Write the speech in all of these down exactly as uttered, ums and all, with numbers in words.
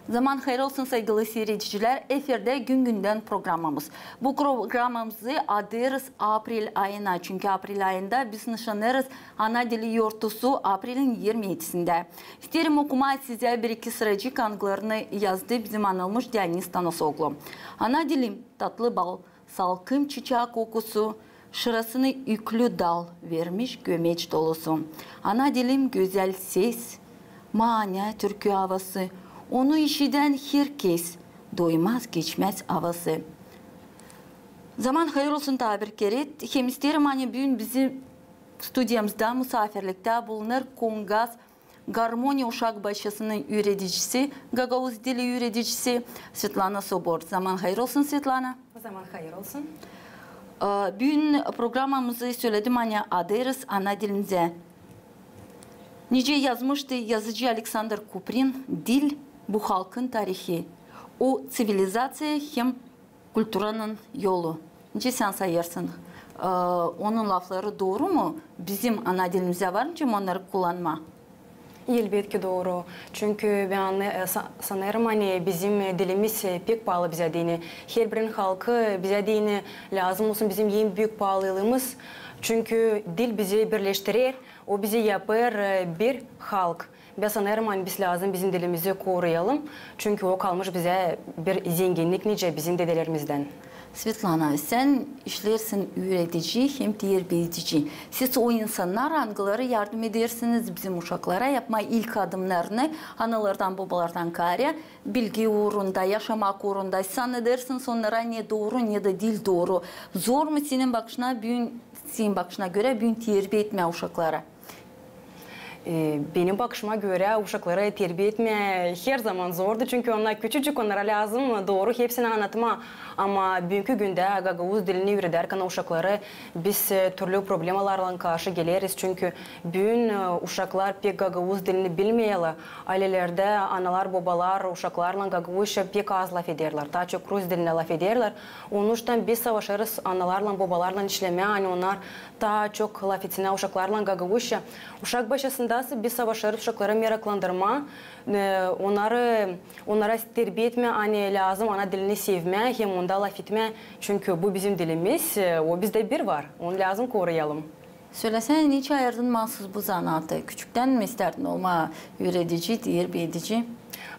Zaman hayır olsun, saygılı siiredicilär. Efirdä Gün-gündän programamız. Bu programamızı adêêrız aprel ayına, çünkü aprel ayında biz nışanêêrız Ana dili yortusu aprelin irmi edisindä. İsteerim okumaa sizä bir-iki sıracık, angılarını yazdı bizim anılmış Dionis Tanasoglu. Ana dilim, tatlı bal, salkın çiçää kokusu, şırasını üklü dal vermiş gömeç dolusu. Ana dilim, gözäl ses, maana türkü avası, onu işidän herkez doymaz-geçmäz avası. Zaman hayır olsun taa bir kerä. Hem isteerim, ani büün bizim studiyamızda musaafirliktä bulunêr Kongaz Garmoniya uşak başçasının üüredicisi, gagauz dili üüredicisi Svetlana Sobor. Zaman hayır olsun, Svetlana. Zaman hayır olsun. E, büün programamızı, söledim, ani adêêrız ana dilimizä. Nicä yazmıştı yazıcı Aleksandr Kuprin, dil bu halkın tarihi, o ţivilizaţiya hem kulturanın yolu. Nicä sän sayêrsın, e, onun lafları dooru mu? Bizim ana dilimizä var nicä onnarı kullanmaa? Elbetki dooru. Çünkü bän, e, sa-, sanêrım, ani bizim, e, dilimiz, e, pek paalı bizä deyni. Herbirinin halkı bizä deyni lääzım olsun bizim en büük paalılıımız. Çünkü dil bizi birleştirer, o bizi yapêr, e, bir halk. Bän sanêrım, ani biz lääzım bizim dilimizi koruyalım, çünkü o kalmış bizä bir zenginnik nicä bizim dedelerimizdän. Svetlana, sän işleersin üüredici hem terbiyedici. Siz o insannar, angıları yardım edersiniz bizim uşaklara yapmaa ilk adımnarını analardan, bobalardan kaarä, bilgi uurunda, yaşamak uurunda. Siz annadêrsınız onnara ne dooru, ne dä diil dooru. Zor mu senin bakışına büün, senin bakışına görä büün terbiya etmää uşakları? E, benim bakışıma görä, uşakları terbiya etmää her zaman zordu, çünkü onnar küçücük, onnara lääzım dooru hepsini annatmaa. Ama büünkü gündä gagauz dilini üüredärkän uşakları biz, e, türlü problemalarlan karşı geleriz, çünkü büün, e, uşaklar pek gagauz dilini bilmeerlär. Aylelerdä analar, bobalar uşaklarlan gagauzça pek az lafederlär, taa çok rus dilindä lafederlär. Onuştan biz savaşêrız analarlan, bobalarlan işlemää, ani onnar taa çok lafetsinär uşaklarlan gagauzça. Uşak başçasında biz savaşêrız uşakları meraklandırmaa, e, onnarı, onnara terbiya etmää, ani lääzım ana dilini sevmää hem onda lafetmää, çünkü bu bizim dilimiz, e, o bizdä bir var, onu lääzım koruyalım. Söläsänä, nicä ayırdın maasuz bu zanaatı? Küçüktän mi istärdin olmaa üüredici, terbiyedici?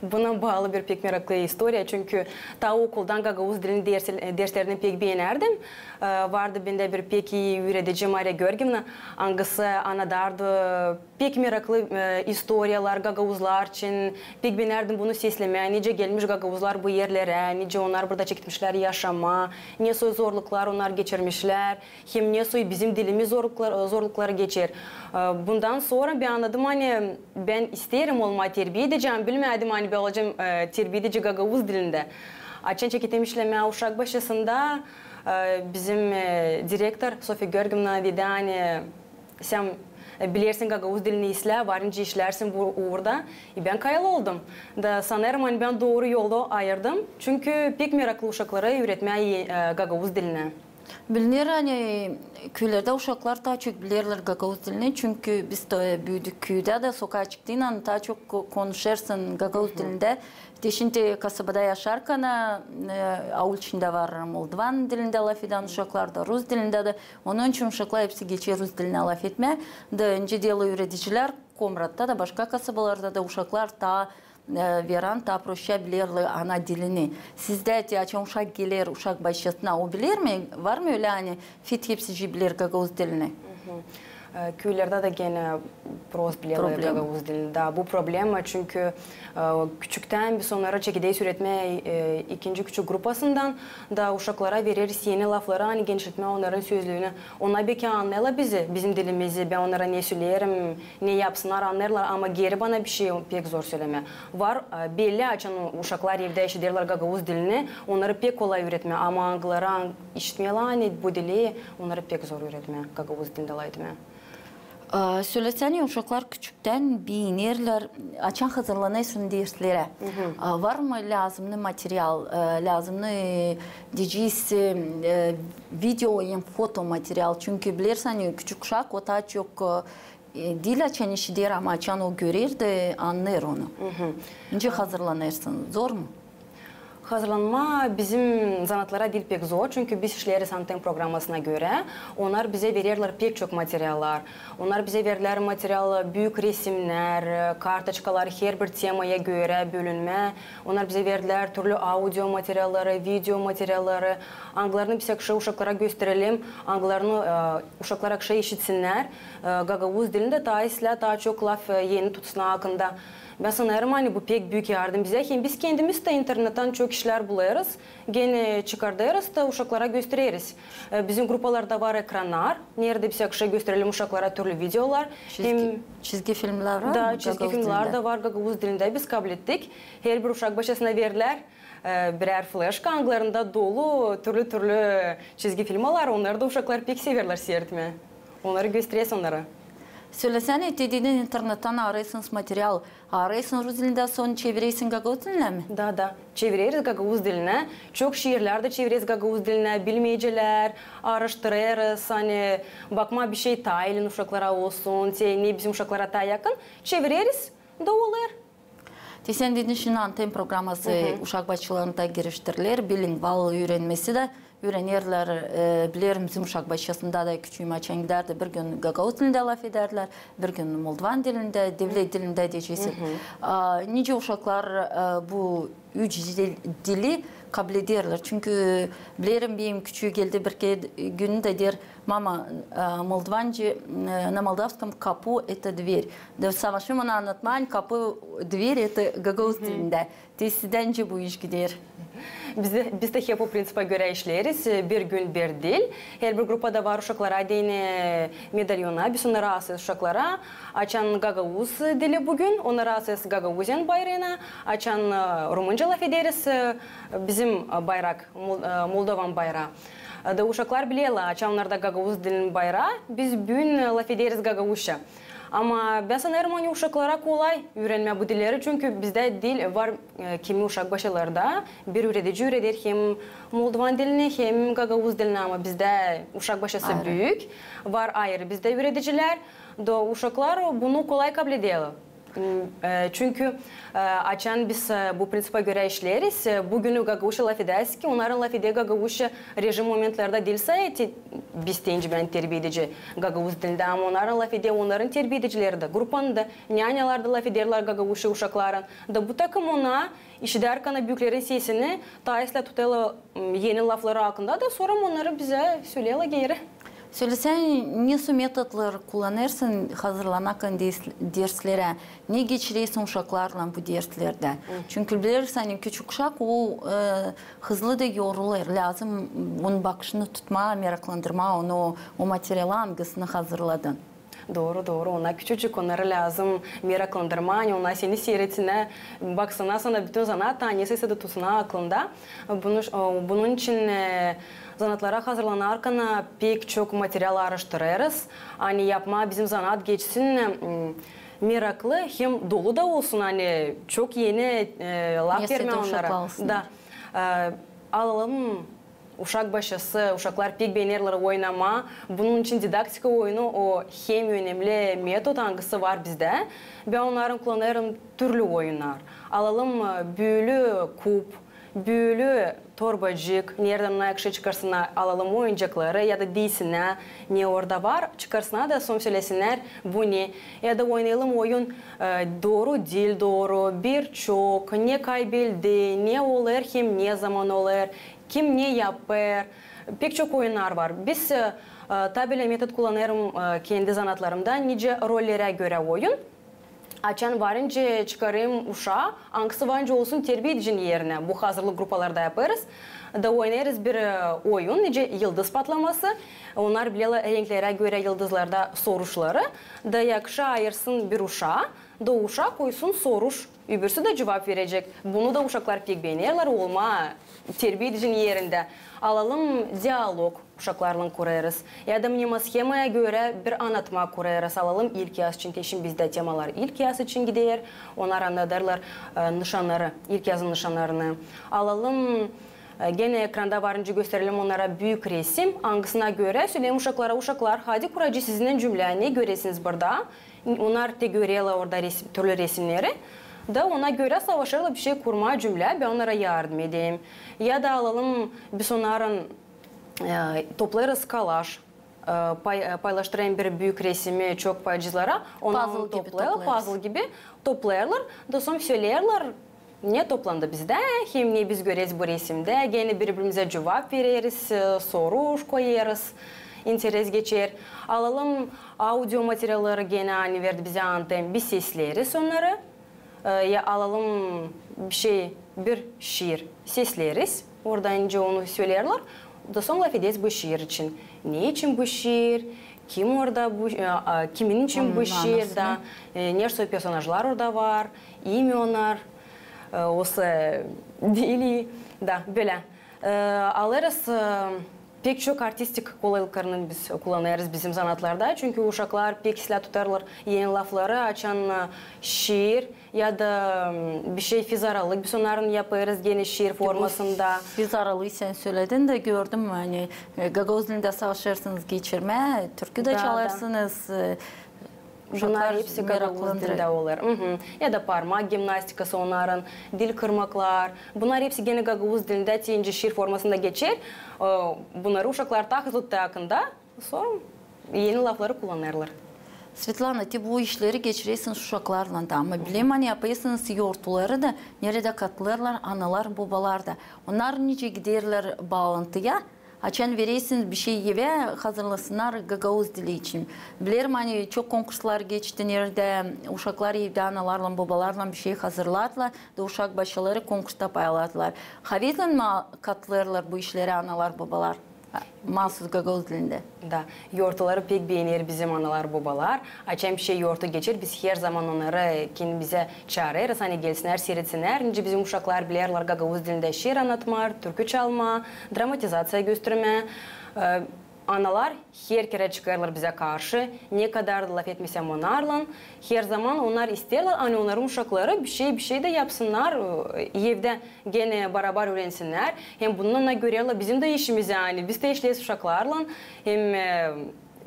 Buna baalı bir pek meraklı istoriya, çünkü taa okuldan gagauz dilini dersi-, derslerini pek beenärdim. E, vardı bendä bir pek ii üüredici Mariya Georgievna, angısı annadardı pek meraklı, e, istoriyalar gagauzlar için. Pek beenärdim bunu seslemää, nicä gelmiş gagauzlar bu erlerä, nicä onnar burada çeketmişlär yaşamaa, ne soy zorluklar onnar geçirmişlär. Hem ne soy bizim dilimiz zorluklar, zorlukları geçer. E, bundan sora bän annadım, ani bän isteerim olmaa terbiyedici, ama bilmäärdim, ani bän olacam, e, terbiyedici gagauz dilindä. Açan çeketim işlemää uşak başçasında, e, bizim, e, direktor Sofiya Georgievna dedi, ani sän, e, bilersin gagauz dilini islää, var nicä işlärsin bu uurda. E, bän kayıl oldum. Da sanêrım, ani bän dooru yolu ayırdım. Çünkü pek meraklı uşakları üüretmää, e, gagauz dilinä. Biliner, ani küülerdä uşaklar taa çok bilerlär gagauz dilini, çünkü biz dä büüdük küüdä dä, sokaa çıktıynan taa çok ko-, konuşêrsın gagauz dilindä. Te şindi kasabada yaşarkana, e, aul içindä var moldvan dilindä lafedän uşaklar da, rus dilindä dä. Onun için uşaklar hepsi geçer rus dilinä lafetmää. Da öncä deli üüredicilär Komratta da, başka kasabalarda da uşaklar taa e, verän, taa proşça bilerlär ana dilini. Sizdä te açan uşak geler uşak başçasına, o biler mi? Var mı ölä, ani fit hepsicii biler gagauz dilini? E, küülerdä dä genä prost bilerlär gagauz dilini. Da bu problema, çünkü, e, küçüktän biz onnarı çekederiz üüretmää, e, ikinci küçük grupasından da uşaklara vereriz eni lafları, ani genişletmää onnarın sözlüünü. Onnar beki annêêrlar bizi, bizim dilimizi, bän onnara ne söleerim, ne yapsınnar, annêêrlar, ama geeri bana bişey pek zor sölemää. Var, e, belli, açan uşaklar evdä işiderlär gagauz dilini, onnarı pek kolay üüretmää, ama angıları an-, işitmeerlär, ani bu dili, onnarı pek zor üüretmää, gagauz dilindä lafetmää. E, söläsänä, uşaklar küçüktän beenerlär, açan hazırlanêrsın derslerä. E, var mı lääzımnı material, e, lääzımnı, e, deyecez, e, video hem foto material? Çünkü bilersin, ani küçük uşak, o taa çok, e, e, diil açan işider, ama açan o görer dä annêêr onu. Nicä hazırlanêrsın? Zor mu? Hazırlanmaa bizim zanaatlara diil pek zor, çünkü biz işleeriz anten programmasına görä. Onnar bizä vererlär pek çok materiallar. Onnar bizä vererlär material, büük resimnär, kartoçkalar, herbir temaya görä bölünmä. Onnar bizä vererlär türlü audio materialları, video materialları, angılarını biz akşam uşaklara gösterelim, angılarını, e, uşaklar akşam işitsinnär, e, gagauz dilindä taa islää taa çok laf, e, eni tutsunnar aklında. Bän sanêrım, ani bu pek büük yardım bizä, hem biz kendimiz dä internettän çok işlär bulêrız, genä çıkardêrız da uşaklara göstereriz. E, bizim gruppalarda var ekrannar, neredä biz akşam gösterelim uşaklara türlü videolar. Hem çizgi filmnär var da, çizgi filmnär dä var gagauz dilindä, biz kablettik. Herbir uşak başçasına vererlär, e, birär fleşka, angılarında dolu türlü-türlü çizgi filmnär, onnarı da uşaklar pek severlär seyretmää. Onnarı gösteräs onnara. Sölesänä, te dedin, internettän arêêrsınız material. Arêêrsın rus dilindä, sora çeviräsin gagauz dilinä mi? Da, da. Çevireriz gagauz dilinä. Çok şiirlär dä çevireriz gagauz dilinä, bilmecelär, aaraştırêrız, ani bakmaa bişey taa ilin uşaklara olsun, te ne bizim uşaklara taa yakın, çevireriz da olêr. Te sän dedin, şindi anten programması uşak başçalarında giriştiriler, bilingval üürenmesi dä üürenerlär, e, bilerim, bizim uşak başçasında da küçüüm açan gidärdi, bir gün gagauz dilindä lafedärdilär, bir gün moldovan dilindä, devlet dilindä deyeceksin. A, nicä uşaklar, e, bu üç dil-, dili kablederlär? Çünkü bilerim, benim küçüü geldi bir kerä günü dä deer, Mama, e, молдаванча, e, на молдавском капу — это дверь. Da savaşêrım ona annatmaa, ani капу — дверь, это gagauz dilindä. Te sizdä nicä bu iş gider? Biz dä, biz dä hep o prinţipa görä işleeriz. Bir gün bir dil. Herbir gruppada var uşaklara deyni medalyona. Biz onnarı asêrız uşaklara. Açan gagauz dili büün, onnarı asêrız Gagauziyanın bayrağına. Açan, e, rumınca lafederiz, e, bizim, e, bayrak, Mol-, e, Moldovan bayrağı. E, da uşaklar bilerlär, açan onnarda gagauz dilinin bayrağı, biz büün, e, lafederiz gagauzça. Ama bän sanêrım, ani uşaklara kolay üürenmää bu dilleri, çünkü bizdä dil var, e, kimi uşak başçalarda bir üüredici üüreder hem moldovan dilini, hem gagauz dilini, ama bizdä uşak başçası büük, var ayırı bizdä üüredicilär. Da uşaklar bunu kolay kablederlär. M, e, çünkü, e, açan biz, e, bu prinţipa görä işleeriz, e, büün gagauzça lafederiz ki, onnarın lafeder gagauzça rejim momentlerdä diil sade biz, te-, bän terbiedici gagauz dilindä, ama onnarın lafeder onnarın terbiedicileri dä, gruppanın da, nänälar da lafederlär gagauzça uşakların. Da bu takım ona işidärkän büüklerin sesini, taa islää tutarlar, m, eni lafları hakkında da, sora onnarı bizä söleerlär geeri. Sölesän, nesoy metodları kullanêrsın hazırlanarkan ders-, derslerä? Ne geçiräsin uşaklarlan bu derslerdä? Çünkü bilersin, ani küçük uşak, o, e, hızlı da yorulêr. Lääzım bunun bakışını tutmaa, meraklandırmaa onu o materiala, angısını hazırladın. Dooru, dooru. Ona küçücük, onnarı lääzım meraklandırmaa, ani ona seni seyretsinnär, baksalar sana bütün zanaat, taa nesoy sade tutsunnar aklında. Bunu, e, bunun için, e, zanaatlara hazırlanarkan, e, pek çok material aaraştırêrız. Ani yapmaa bizim zanaat geçsin, e, m, meraklı hem dolu da olsun, ani çok eni, e, laf vermää onnara. Da, e, alalım uşak başçası, uşaklar pek beenerlär oynamaa. Bunun için didaktika oyunu o hem önemli metod, angısı var bizdä. Bän onnarın kullanêrım türlü oyunnar. Alalım, e, büülü kub, büülü torbacık, neredän ona akşam çıkarsınnar, alalım oyuncakları ya da deysinnär, ne orada var, çıkarsınnar da sora sölesinnär, bu ne. Ya da oynayalım oyun, e, dooru diil dooru, bir çok, ne kaybeldi, ne olêr hem ne zaman olêr, kim ne yapêr. Pek çok oyunnar var. Biz, e, e, tabelä metod kullanêrım, e, kendi zanaatlarımda, nicä rollerä görä oyun. Açan varınca çıkarêrım uşaa, angısı varınca olsun terbiedicinin erinä. Bu hazırlık gruppalarda yapêrız. Da oynêêrız bir, e, oyun, nicä yıldız patlaması. Onnar bilerlär renklerä görä yıldızlarda soruşları. Da yakşı ayırsın bir uşaa. Da uşak koysun soruş, öbürsü dä cuvap verecek. Bunu da uşaklar pek beenerlär, olmaa terbiedicinin erindä. Alalım dialog, uşaklarlan kurêrız. Ya da mnemoshemayä görä bir annatma kurêrız. Alalım ilkyaz için, te şindi bizdä temalar ilkyaz için gider. Onnar annadêrlar, e, nışannarı, ilkyazın nışannarını. Alalım E, genä ekranda var nicä gösterelim onnara büük resim, angısına görä söleyim uşaklara: "Uşaklar, hadi kuracı sizinnän cümlä, ne görersiniz burada?" Onnar te görerlär orada resim, türlü resimneri. Da ona görä savaşêrlar bişey kurmaa cümlä, bän onnara yardım edeyim. Ya da alalım, biz onnarın, e, toplêêrız kalaş, e, pay-, e, paylaştırayım bir büük resimi çok paycılara. Onnar onu toplêêrlar, puzzle gibi toplêêrlar. Da sora söleerlär, ne toplandı bizdä, hem ne biz göreriz bu resimdä. Genä biri-birimizä cuvap vereriz, e, soruş koyêrız, interes geçer. Alalım audio materialları, genä ani verdi bizä Antem, biz sesleriz onnarı. E, ya alalım bişey, bir şiir sesleriz. Orada nicä onu söleerlär. Da sora lafederiz bu şiir için. Ne için bu şiir? Kim orada bu, e, a, kimin için bu şiir? Da, e, ne personažlar orada var? İi mi onnar? E, osa diil. Da, bölä. E, alêrız, e, pek çok artistik kolaylıklarını biz kullanêrız bizim zanaatlarda. Çünkü uşaklar pek islää tutêrlar eni lafları, açan, e, şiir ya da, m, bişey fizaralık biz onnarın yapêrız genä şiir formasında. Fizaralıı sän söledin dä gördüm, ani, e, gagauz dilindä savaşêrsınız geçirmää, türkü dä çalêrsınız, e, Bunnar hepsi gagauz dilindä olêr. Ya da parmak gimnastikası onnarın, dil kırmaklar. Bunnar hepsi genä gagauz dilindä, te nicä şiir formasında geçer. E, bunnarı uşaklar taa hızlı tutêr akında, sora eni lafları kullanêrlar. Svetlana, te bu işleri geçirersiniz uşaklarlan da, ama bilerim, ani yapêrsınız yortuları da, neredä katılêrlar analar, bobalar da. Onnar nicä giderlär baalantıya, açan verersiniz bişey evä, hazırlasınnar gagauz dili için. Bilerim, ani çok konkurslar geçti, neredä uşaklar evdä analarlan, bobalarlan bişey hazırladılar da uşak başçaları konkursta pay aldılar. Havezlän mi katılêrlar bu işlerä analar, bobalar? Maasuz gagauz dilindä. Da, yortuları pek beener bizim analar, bobalar. Açan bişey yortu geçer, biz herzaman onnarı kendimizä çaarêrız, ani gelsinnär, siirtsinnär, nicä bizim uşaklar bilerlär gagauz dilindä şiir annatmaa, türkü çalmaa, dramatizaţiya göstermää. E, analar her kerä çıkêrlar bizä karşı, ne kadar da lafetmesem onnarlan, herzaman onnar isteerlär, ani onnarın uşakları bişey, bişey dä yapsınnar, e, evdä genä barabar üürensinnär. Hem bundan da görerlär bizim dä işimizä, ani biz dä işleeriz uşaklarlan, hem, e,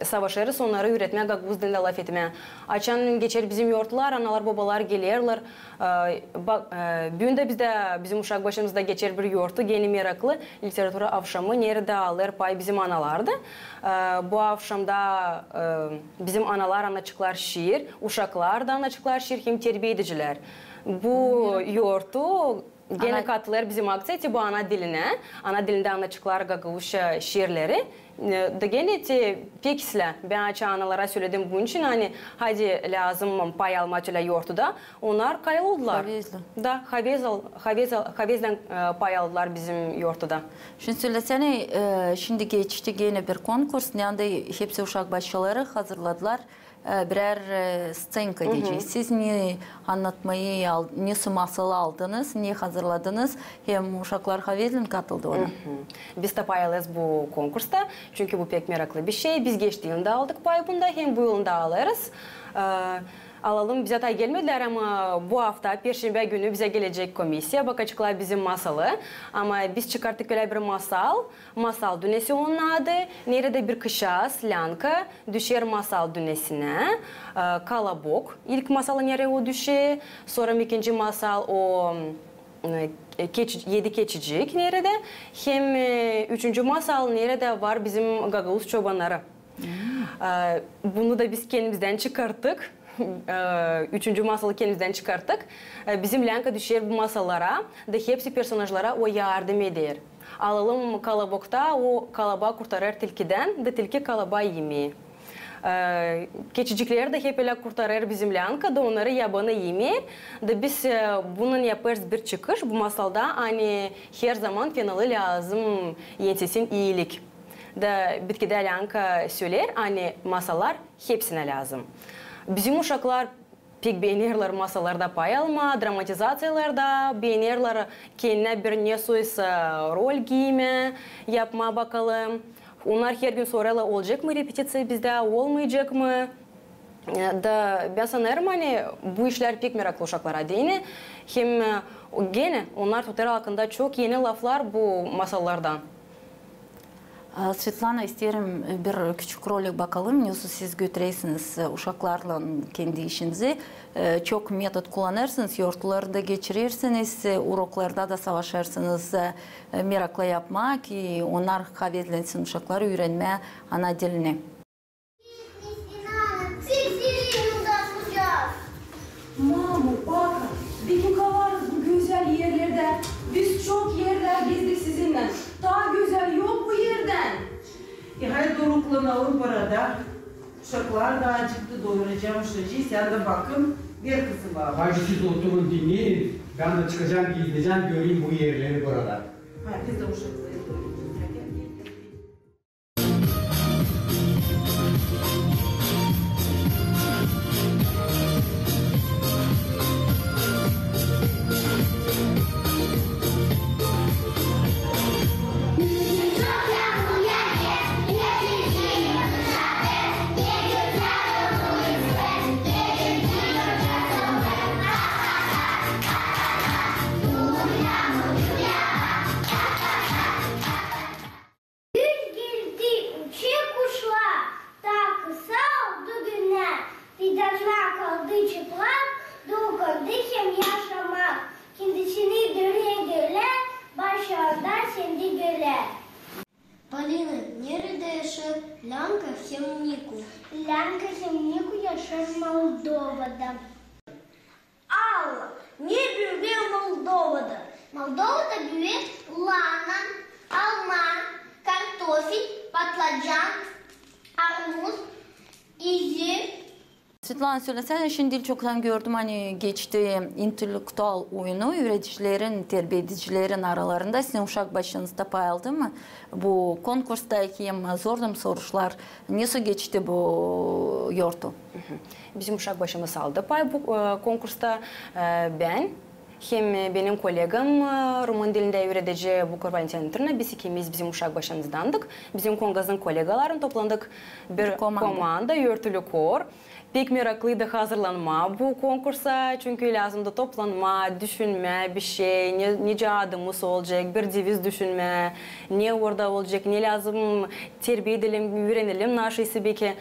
savaşêrız onnarı üüretmää gagauz dilindä lafetmää. Açan geçer bizim yortular, analar, bobalar gelerlär. E, ba-, e, büün dä bizdä, bizim uşak başımızda geçer bir yortu, genä meraklı, literatura avşamı, neredä alêr pay bizim analar da. E, bu avşamda, e, bizim analar annadılar şiir, uşaklar da annadılar şiir, hem terbiedicilär. Bu yortu genä katılêr bizim akţiyaya, bu ana dilinä, ana dilindä annadılar gagauzça şiirleri. E, da genä te pek islää. Bän açan analara söledim bunun için, ani hadi lääzım pay almaa tölä yortuda. Onnar kayıl oldular. Havezlän. Da, havezlän, havezlän, havezlän, e, pay aldılar bizim yortuda. Şindi sölesänä, e, şindi geçti genä bir konkurs, neredä hepsi uşak başçaları hazırladılar e, birär, e, sţenka deyecez. Siz ne annatmayı al-, ne masalı aldınız, ne hazırladınız, hem uşaklar havezlän katıldı ona. Biz dä pay alêrız bu konkursta, çünkü bu pek meraklı bişey. Biz geçti yılın da aldık pay bunda, hem bu yılın da alêrız. E, alalım, bizä taa gelmedilär, ama bu afta, perşembä günü bizä gelecek komissiya, bakaceklar bizim masalı. Ama biz çıkarttık ölä bir masal, Masal dünesi onun adı, neredä bir kızçaaz, Länka, düşer masal dünesinä, e, Kolobok, ilk masalı, neredä o düşer, sora ikinci masal o, e, keçi-, edi keçicik, neredä, hem, e, üçüncü masal, neredä var bizim gagauz çobannarı. E, bunu da biz kendimizdän çıkarttık. E, üçüncü masalı kendimizdän çıkarttık. E, bizim Länka düşer bu masallara, da hepsi personažlara o yardım eder. Alalım, Kolobokta o kalabağı kurtarêr tilkidän, da tilki kalabağı imeer. E, keçicikleri dä hep ölä kurtarêr bizim Länka, da onnarı yabanı imeer. Da biz, e, bunun yapêrız bir çıkış bu masalda, ani herzaman fenalıı lääzım ensesin iilik. Da bitkidä Länka söleer, ani masallar hepsinä lääzım. Bizim uşaklar pek beenerlär masallarda pay almaa, dramatizaţiyalarda, beenerlär kendinä bir nesoysa rol giymää, yapmaa bakalım. Onnar hergün sorêrlar, olacek mı repetiţiya bizdä, olmayacek mı? E, da bän sanêrım, ani bu işlär pek meraklı uşaklara deyni. Hem, e, o, genä onnar tutêr aklında çok eni laflar bu masallardan. A, Svetlana, isteerim, e, bir küçük rolik bakalım, nesoy siz götürersiniz, e, uşaklarlan kendi işinizi. E, çok metod kullanêrsınız, yortuları da geçirersiniz, e, uroklarda da savaşêrsınız, e, e, meraklı yapmaa, ki onnar havetlensin, uşaklar üürenmää ana dilini. Mamu, papa, biz o kadar bu gözäl erlerdä, biz çok erlär gezdik sizinnän. Taa gözäl yok bu erdän. E, haydi doruklanalım burada. Uşaklar da acıktı, doyuracam uşacıı, sän dä bakın, ver kızıma. Haydi siz oturun, dinnäyin, bän dä çıkacam, gezdecäm, göreyim bu erleri burada. Ha, biz dä uşakları doyuracez. Güz geldi, uçêr kuşlar, taa kısa oldu günnär. Fidannar kaldı çıplak, dul kaldı hem yaşamak. Kendisini göre-göre, başarı da sendi göre. Polina, neredä yaşêêr Länka hem Niku? Länka hem Niku yaşêêr Moldovada. Alla, ne büüyer Moldovada? Moldovada büüyer laana, alma, kartofil, patlıcan, armut, üzüm. Svetlana, sölesänä, şindi çoktan gördüm, ani geçti intellektual oyunu üüredicilerin, terbiedicilerin aralarında. Sizin uşak başınızda pay aldı mı bu konkursta, hem zordu mu soruşlar? Nesoy geçti bu yortu? Bizim uşak başımız aldı pay bu, e, konkursta. E, bän hem, e, benim kollegam, e, rumın dilindä üüredici Bukova Antina Dmitriyevna, biz ikimiz bizim uşak başımızdandık. Bizim Kongazın kollegaların toplandık bir komanda, örtülü kor. Pek meraklıydı hazırlanmaa bu konkursa, çünkü lääzımdı toplanmaa, düşünmää bişey, ne, nicä adımız olacek, bir deviz düşünmää, ne orada olacek, ne lääzım terbiya edelim, üürenelim naşıysä beki. E,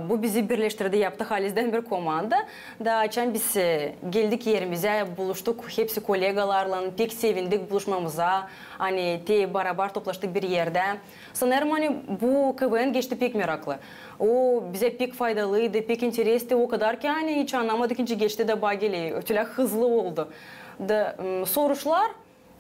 bu bizi birleştirdi, yaptı halizdän bir komanda. Da açan biz, e, geldik erimizä, buluştuk hepsi kollegalarlan, pek sevindik buluşmamıza, ani te barabar toplaştık bir erdä. Sanêrım, ani bu K V N geçti pek meraklı. O bizä pek faydalıydı, pek interesti, o kadar ki, ani hiç annamadık, nicä geçti da bak hele, ötülä hızlı oldu. Da, m, soruşlar,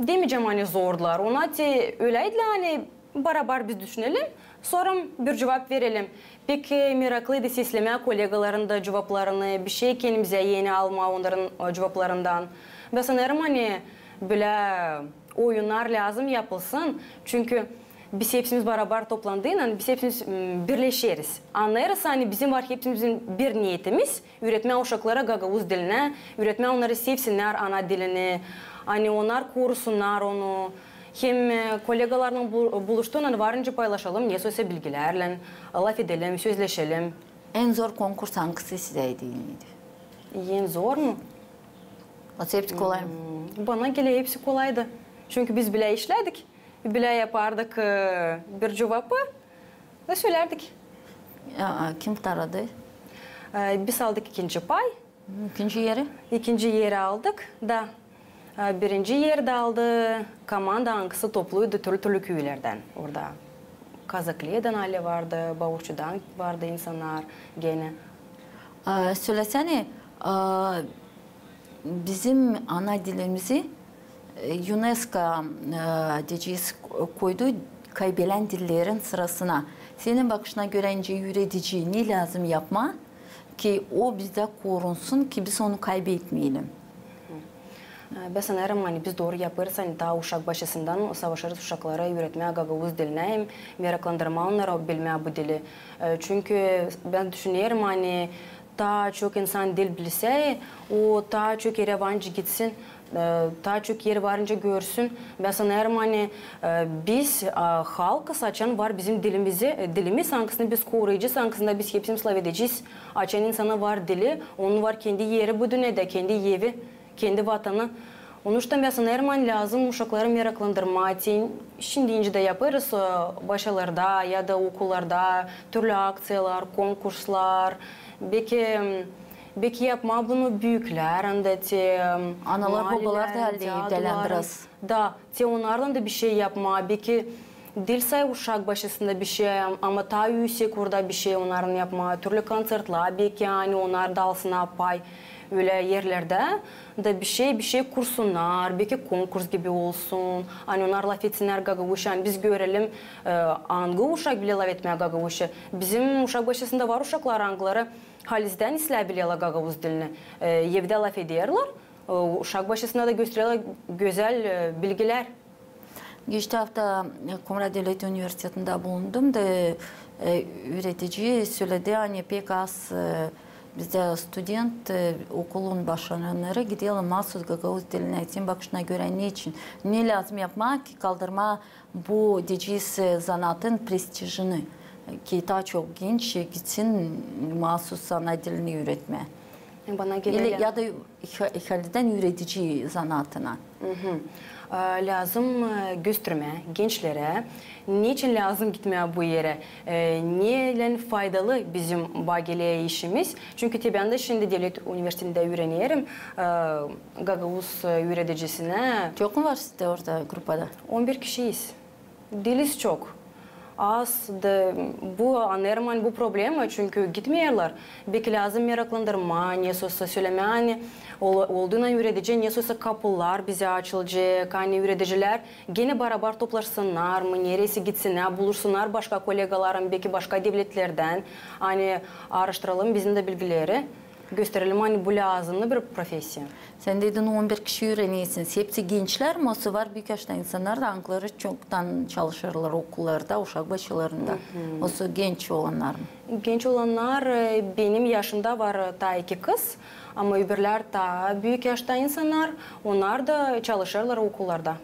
demeycäm, ani zordular. Ona te öläydilär, ani barabar biz düşünelim, sora bir cuvap verelim. Pek, e, meraklıydı seslemää kollegaların da cuvaplarını, bişey kendimizä eni almaa onnarın, e, cuvaplarından. Bän sanêrım, ani bölä oyunnar lääzım yapılsın, çünkü biz hepsimiz barabar toplandıynan, biz hepsimiz, m, birleşeriz. Annêêrız, ani bizim var hepsimizin bir neetimiz, üüretmää uşakları gagauz dilinä, üüretmää onnarı sevsinnär ana dilini, ani onnar korusunnar onu. Hem, e, kollegalarlan bu-, buluştuunnan var nicä paylaşalım, nesoysa bilgilärlän, lafedelim, sözleşelim. En zor konkurs angısı sizdä deyni idi? En zor mu? Osa hepsi kolay mı? M, bana gelä hepsi kolaydı. Çünkü biz bilä işlädik, bilä yapardık, e, bir cuvapı da sölärdik. A, kim kurtardı? E, biz aldık ikinci pay. İkinci eri? İkinci eri aldık, da. E, birinci eri dä aldı komanda, angısı topluydu türlü-türlü küülerdän. Orada Kazakledan alä vardı, Baurçudan vardı insannar genä. E, sölesänä, e, bizim ana dilimizi, e, UNESCO, e, deyecez, koydu kaybelän dillerin sırasına. Senin bakışına görä, nicä üüredici, ne lääzım yapmaa, ki o bizdä korunsun, ki biz onu kaybetmeyelim? Bän sanêrım, ani biz dooru yapêrız, ani taa uşak başısından savaşêrız uşakları üüretmää gagauz dilinä hem meraklandırmaa onnarı bilmää bu dili. E, çünkü bän düşünerim, ani taa çok insan dil bilsä, o taa çok erä var nicä gitsin, e, taa çok er varınca görsün. Bän sanêrım, ani, e, biz, e, halkız, açan var bizim dilimizi, e, dilimiz, angısını biz koruyacez, angısında biz hepsimiz lafedecez. Açan insanın var dili, onun var kendi eri bu dünnedä, kendi evi, kendi vatanı. Onuştan bän sanêrım, ani lääzım uşakları meraklandırmaa. Şindi incä dä yapêrız, e, başalarda ya da okullarda türlü akţiyalar, konkurslar. Beki, beki yapmaa bunu büüklär, anda te, analar, bobalar da halizdän ilgilendiräl. Da, te onnarlan da bişey yapmaa, beki diil sade uşak başısında bişey, ama taa üüsek orada bişey onnarın yapmaa, türlü konţertlar, beki, ani onnar da alsınnar pay ölä erlerdä, da bişey, bişey kursunnar, beki konkurs gibi olsun, ani onnar lafetsinnär gagauzça, ani biz görelim, e, angı uşak biler lafetmää gagauzça. Bizim uşak başısında var uşaklar, angıları halizdän islää bilerlär gagauz dilini, e, evdä lafederlär, e, uşak başısında da göstererlär gözäl, e, bilgilär. Geçti afta, e, Komrat devlet universitetindä bulundum da, e, üüredici söledi, ani pek az, e, bizdä student, e, okulun başarannarı giderlär maasuz gagauz dilinä. Senin bakışına görä neçin? Ne lääzım yapmaa ki kaldırmaa bu, deyecez, e, zanaatın prestijini, e, ki taa çok genç, e, gitsin maasuz ana dilini üüretmää? Bana geler, ya da ha-, halizdän üüredici zanaatına. E, lääzım, e, göstermää gençlerä, neçin lääzım gitmää bu erä, e, nelän faydalı bizim baagelä işimiz. Çünkü te bän dä şindi devlet universitetindä üürenerim, e, gagauz, e, üüredicisinä. Çok mu var sizdä orada grupada? On bir kişiyiz. Diiliz çok. Az da bu, anêrım, ani bu problema, çünkü gitmeerlär. Beki lääzım meraklandırmaa, nesoysa sölemää, ani ol-, olduuna üüredici nesoysa kapular bizä açılacek, ani üüredicilär genä barabar toplaşsınnar mı, neresä gitsinnär, buluşsunnar başka kolegaların, beki başka devletlerdän, ani aaraştıralım bizim dä bilgileri. Gösterelim, ani bu lääzımnı bir profesiya. Sän dedin, on bir kişi üürenersiniz. Hepsi gençlär mi, osa var büük yaşta insannar da, angıları çoktan çalışêrlar okullarda, uşak başçalarında? Osa genç olannar mı? Genç olannar, e, benim yaşımda var, e, taa iki kız, ama öbürlär taa büük yaşta insannar, onnar da çalışêrlar okullarda.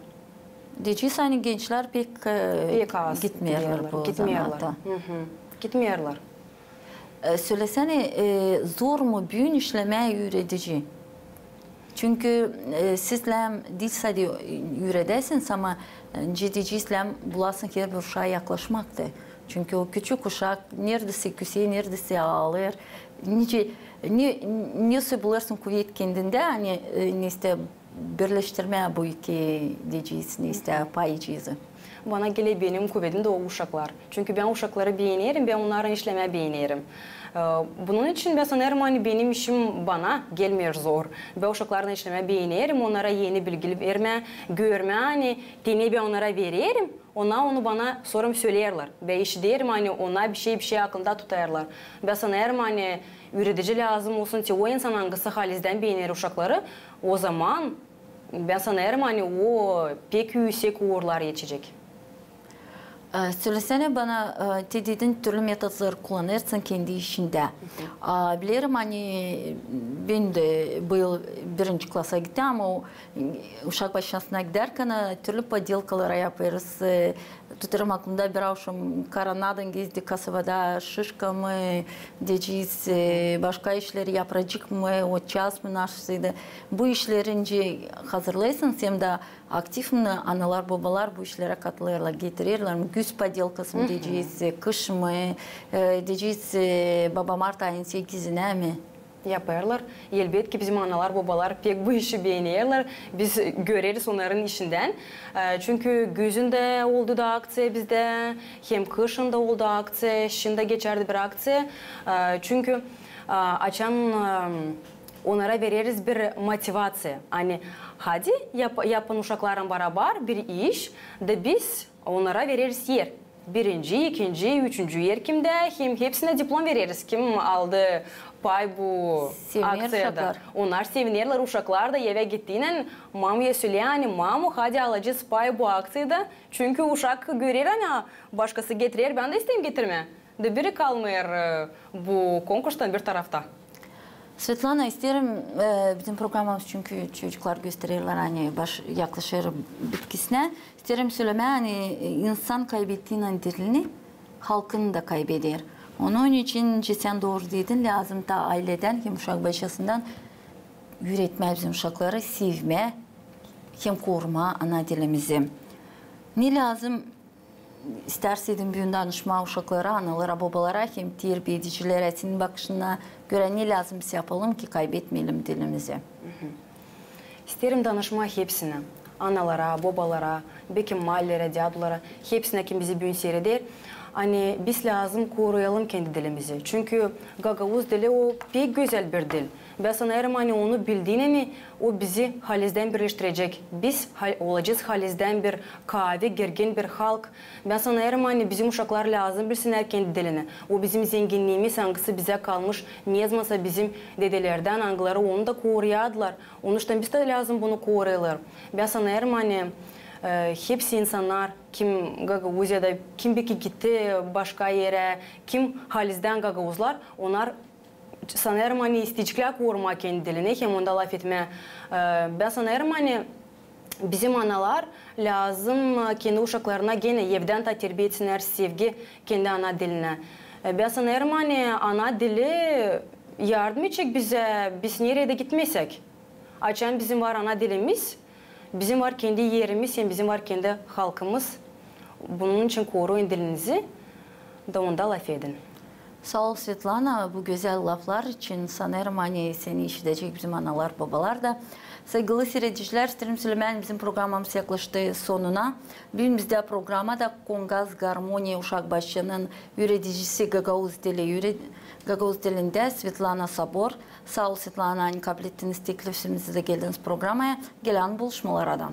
Deyecez, ani gençlär pek, e, pek az gitmeerlär bu zanaata. Gitmeerlär. E, sölesänä, e, zor mu büün işlemää üüredici? Çünkü, e, siz lääzım diil sade üüredäsiniz, ama, e, nicä deyecez, lääzım bulasın herbir uşaa yaklaşmak da. Çünkü o küçük uşak neredäsä küser, neredäsä aalêêr. Nicä, ne, nesoy bulêrsın kuvet kendindä, ani, e, nesoysa birleştirmää bu iki, deyecez, nesoysa pay işi. Bana geler, benim kuvetim dä o uşaklar. Çünkü bän uşakları beenerim, bän onnarlan işlemää beenerim. E, bunun için bän sanêrım, ani benim işim bana gelmeer zor. Bän uşaklarlan işlemää beenerim, onnara eni bilgi vermää, görmää, ani te ne bän onnara vererim, onnar onu bana sora söleerlär. Bän işiderim, ani onnar bişey, bişey aklında tutêrlar. Bän sanêrım, ani üüredici lääzım olsun, te o insan, angısı halizdän beener uşakları, ozaman bän sanêrım, ani o pek üüsek uurlara etecek. E, sölesänä bana, e, te dedin, türlü metodları kullanêrsın kendi işindä. A, bilerim, ani bän dä bu yıl birinci klasa gittim, ama o, e, uşak başçasına gidärkän, e, türlü podelkalar yapêrız. E, tutêrım aklımda, bir avşam koronadan gezdik kasabada, şişka mı, deyecez, e, başka işleri, yapracık mı, otçaz mı, nasıl idi. Bu işleri nicä hazırlêêrsınız, hem dä aktiv mi analar, bobalar bu işlerä katılêrlar, getirerlär mi? Güz podelkası mı deyecez, kış mı, e, deyecez, e, baba mart ayın sekizinä mi? Yapêrlar. Elbetki, bizim analar, bobalar pek bu işi beenerlär. Biz göreriz onnarın işindän. E, çünkü güzün dä oldu da akţiya bizdä, hem kışın da oldu akţiya, şindi geçärdi bir akţiya. E, çünkü, e, açan, e, onnara vereriz bir motivaţiya. Ani, hadi yap-, yapın uşaklarlan barabar bir iş, da biz onnara vereriz er. Birinci, ikinci, üçüncü er kimdä, hem hepsinä diplom vereriz, kim aldı pay bu akţiyada. Onnar sevinerlär, uşaklar da evä gittiynän mamaya söleer, ani, mamu, hadi alacez pay bu akţiyada. Çünkü uşak görer, ani başkası getirer, bän dä isteerim getirmää. Da biri kalmêêr, e, bu konkurstan bir tarafta. Svetlana, isteerim, e, bizim programamız, çünkü çocuklar göstererlär, ani baş-, yaklaşêr bitkisinä. İsteerim sölemää, ani, e, insan kaybettiynän dilini, halkını da kaybeder. Onun için, sän dooru dedin, lääzım taa ayledän hem uşak başçasından üüretmää bizim uşakları sevmää hem korumaa ana dilimizi. Ne lääzım, istärseydim büün danışmaa uşaklara, analara, bobalara hem terbiyedicilerä, senin bakışına görä ne lääzım biz yapalım, ki kaybetmeyelim dilimizi? İsteerim danışmaa hepsinä, analara, bobalara, bekim maalelerä, dädulara, hepsinä, kim bizi büün siireder, ani biz lääzım koruyalım kendi dilimizi. Çünkü gagauz dili o pek gözäl bir dil. Bän sanêrım, ani onu bildiynän o bizi halizdän birleştirecek. Biz hal-, olacez halizdän bir kaavi, gergin bir halk. Bän sanêrım, ani bizim uşaklar lääzım bilsinnär kendi dilini. O bizim zenginniimiz, angısı bizä kalmış, nezamansa bizim dedelerdän, angıları onu da koruyardılar. Onuştan biz dä lääzım bunu koruyalım. Bän sanêrım, ani, e, hepsi insannar, kim Gagauziyada, kim beki gitti başka erä, kim halizdän gagauzlar, onnar sanêrım, ani isteyeceklär korumaa kendi dilini hem onda lafetmää. E, bän sanêrım, ani bizim analar lääzım, e, kendi uşaklarına genä evdän taa terbiya etsinnär sevgi kendi ana dilinä. E, bän sanêrım, ani ana dili yardım edecek bizä, biz nereyi dä gitmesäk. Açan bizim var ana dilimiz, bizim var kendi erimiz hem bizim var kendi halkımız. Bunun için koruyun dilinizi, da onda lafedin. Saa ol, Svetlana, bu gözäl laflar için. Sanêrım, ani seni işidecek bizim analar, bobalar da. Saygılı siiredicilär, isteerim sölemää, bizim programamız yaklaştı sonuna. Büün bizdä programada Kongaz Garmoniya uşak başçanın üüredicisi gagauz dili, üüre-, gagauz dilindä Svetlana Sabor. Saa ol, Svetlana, ani kablettiniz teklifimizi da geldiniz programaya. Gelän buluşmalara da.